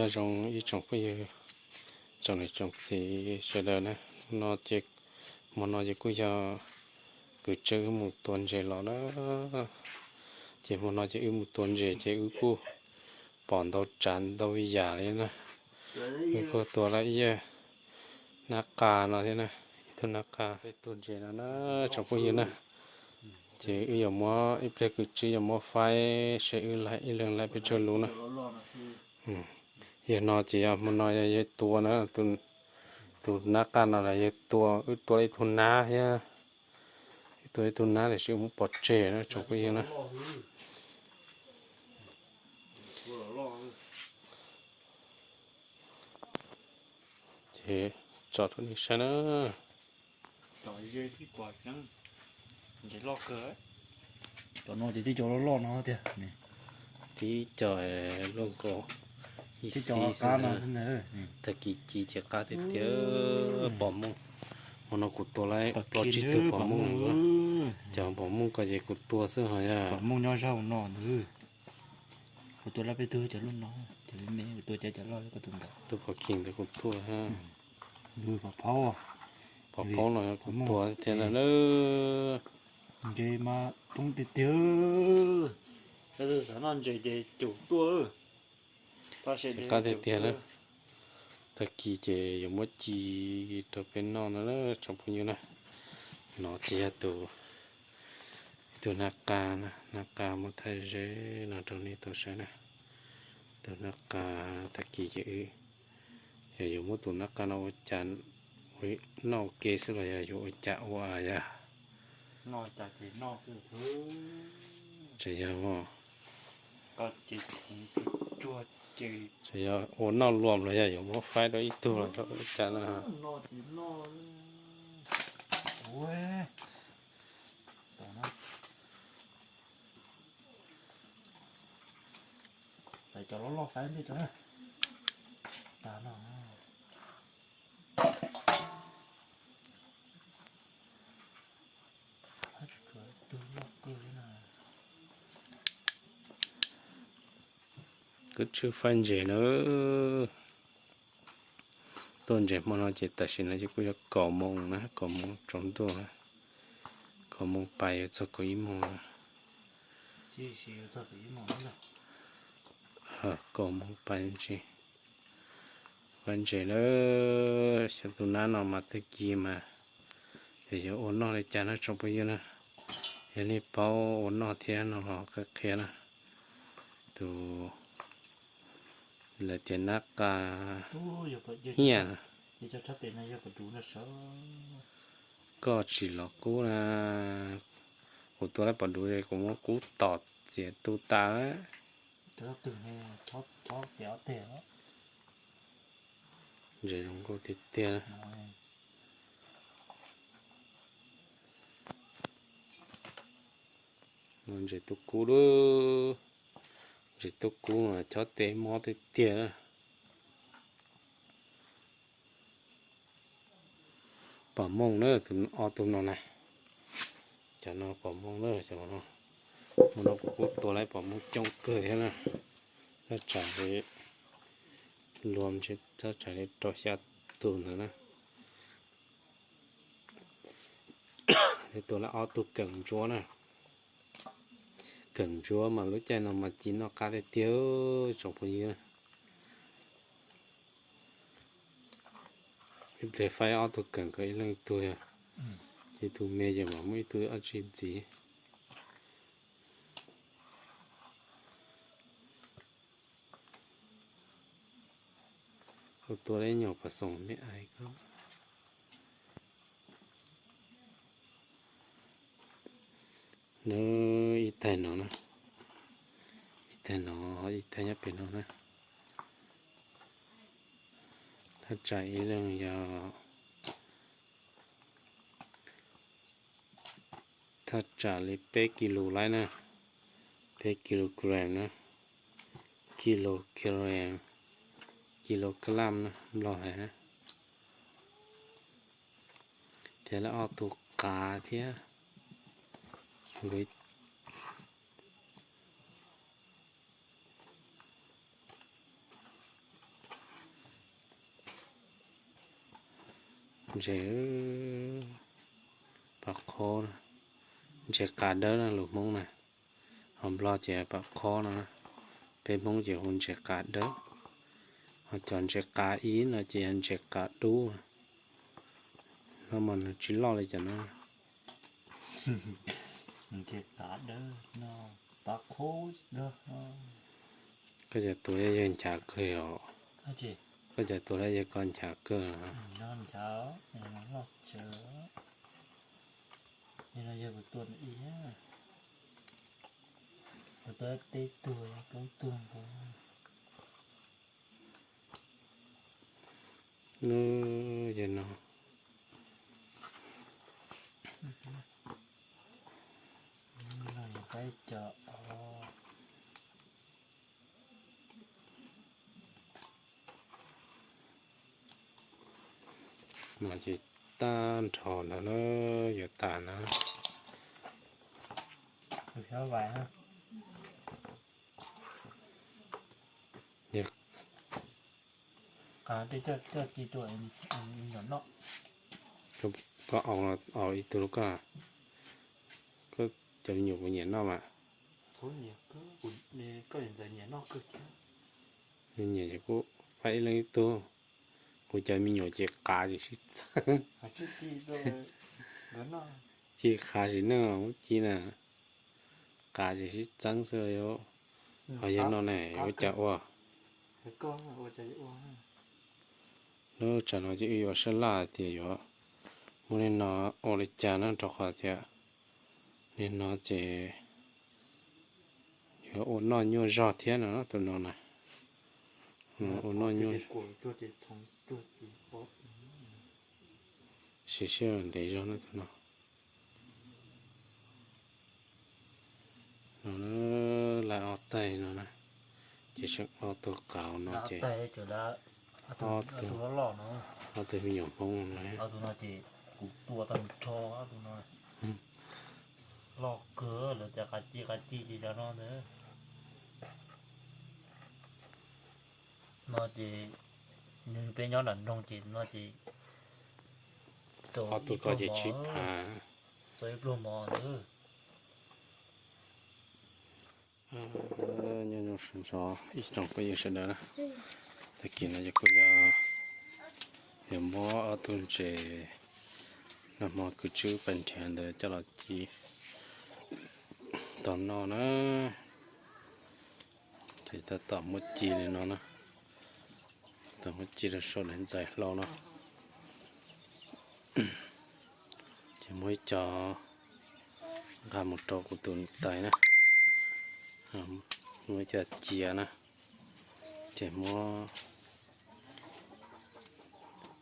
Zoo ib tsoom phooj ywg, tsoom niam tsoom txiv sawv daws na, no ces, hmo no ces kuj yog kwv tij wb mus tua ntses los na. Ces hmo no ces wb mus tua ntses ces wb kuj pom ntau tsav ntau yam li na. Wb kuj tua lawm ib yam nab qa no thiab na, ib tug nab qa. Peb tua ntses no na, tsoom phooj ywg na, ces wb yuav muab ib pliag kwv tij yuav muab faib seb wb laib ib leeg laib pes tsawg lub na. Yog no ces yog hmo no yog yawg tua na, tus nab qa no los yawg tua, wb tua ib tug nab thiab, wb tua ib tug nab tiam sis wb muab pov tseg na tsoom phooj ywg na. Ces tsom rau nej saib na. Cov no ces tib co loj loj no tiag, tib co luaj nkaus ib xib xwb. Tag kis ci ces qab tiag tiag. Pom mooj, hmo no kuv tua lawm plaub tsib tug pom mooj. Cov pom mooj ko ces kuv tua xwb ho yog. Pom mooj nyob zaug no ntag. Kuv tua lawm peb tug cov loj no, cov me me kuv tua cov, cov loj ko tus ntawd. Tus pom kheej ntawd kuv tua. Pom phaub, pom phaub no kuv tua tiag na. Ntses mas poob tiag tiag. Yog xav noj ntses ces caum tuaj. Qab tiag tiag na. Tag kis ces yuav muab ci rau peb noj no na tsoom phooj ywg na. No ces yog tus, tus nab qa na, nab qa muab thaij ze no rau nej tau saib na. Tus nab qa, tag kis ces wb yog yuav muab tus nab qa no ua cas, ua noj ua ke xwb los yog yuav ua cas ua yog. Tseem yog, tseem yog ua noj luam los yog yuav muab faib rau ib tug los rau ua cas na. Xaiv cov loj loj faib ntej rau na. Tas no. Kuv tshwj faib ntses na. Tuaj ntses hmo no ces tam sim no ces kuj yog kaum moos na, kaum moos tsaus ntuj, kaum moos pais yuav txog kaum ib moos. Kaum moos pais ntsis. Faib ntses na, xyov tus nab no mas tag kis mas yog yuav ua noj li cas na tsoom phooj ywg na. Yog nej paub ua noj thiab no los qhia qhia na. Tus lawv tias nab qa hiaj. Koj tsis los kub na, kuv tua lawm pom duv kuv muab kub tom txiav tu tas lawm. Ntses zoo nkauj tiag tiag. Ntses tub kub lub, ntses tub kub mas chob tes mob tiag tiag. Pom mooj na, ob tug no na. Cov no pom mooj na, cov no. Hmo no kuv kuj tua lawm pom mooj coob kawg thiab na. Thaj tsam li, luag ntshe thaj tsam li rau xya tus ntawd na. Tua lawm ob tug keem ntsuab na. Keem ntsuab mas lub caij no mas ci noj qab tiag tiag tsoom phooj ywg. Ib pliag faib ob tug keem kom ib leeg ib tug, ces tus me ces mam muab ib tug dab tsi ntxiv. Kuv tua lawm ib nyuag pas xoom me ais ko. Nws ib taig no na, ib taig no, ib taig nyob pem no na. Thaj tsam ib leeg yog thaj tsam li peb kis lus laib na, peb kilogram na, kilogram, kilogram na, Nplog hais na. Thiab lawm ob tug qav thiab. Nkawd, Ntses pam qhob, ntses qas dawb na lus Hmoob na, ho Nplog ces pam qhob no na, peb Hmoob ces hu ntses qas dawb, ho cov ntses qas ib no ces yog ntses qas dub, no mas nws tsis loj li cov no. Koj cov tuav yog nchav kawg os, koj cov tuav yog koj nchav kawg. Nub yog no, no ces tag nrho ntawd na, yuav tas na. Koj au, au ib tug rau koj, koj cov me nyuam puas nyiam noj mas? Nyiam ces kuj faib ib leeg ib tug. Kuv cov me nyuam ces qav ces sib txeeb. Ci qav sim neej muab ci na, qav ces sib txeeb xwb. Ho yog no ne yuav ua cas ua? Lub tsam no ces wb yuav sab laj tias yuav muab niag no ua li cas na, rau qhov tias niag no ces yuav ua noj nyuaj zog thiab no, tus no na. Ua noj nyuaj, siv sij hawm ntev zog na tus no. No lawv ob tais no na, ces tseem ob tug qav no ces ob tug me nyuam Hmoob no. No ces nws peb nyob nram nroog ces no ces ob tug ko ces tsib phav. Txog ib pluag mov ntawd. Nyob zoo sawv ntxov ib tsoom phooj ywg sawv daws na, tag kis no ces kuj yog yuav muab ob tug ntses nag hmo kwv tij pais nrhiav ntawd coj los ci tau noj na. Ces tab tom muab ci li no na, tab tom muab ci rau saum daim ntxaij hlau no, ces muab ib co nqa mus rau kuv tus niam tais na, muab ib co cia na, ces muab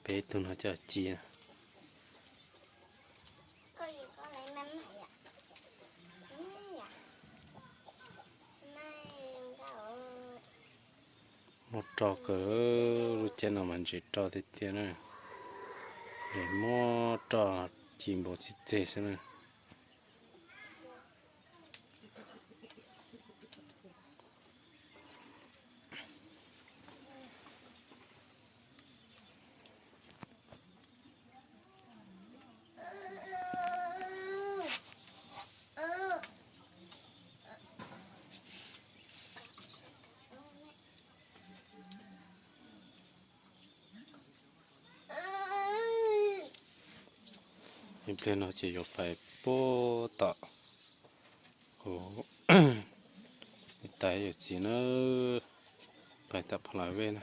peb tug no coj ci na. Muab roj kawg, lub caij no mas ntses roj tiag tiag na. Ces muab roj ci npaum txij txeg xwb na. Ib pliag no ces yuav pais puag tom kuv niam tais yawm txiv na, pais tom Pha La Vej na.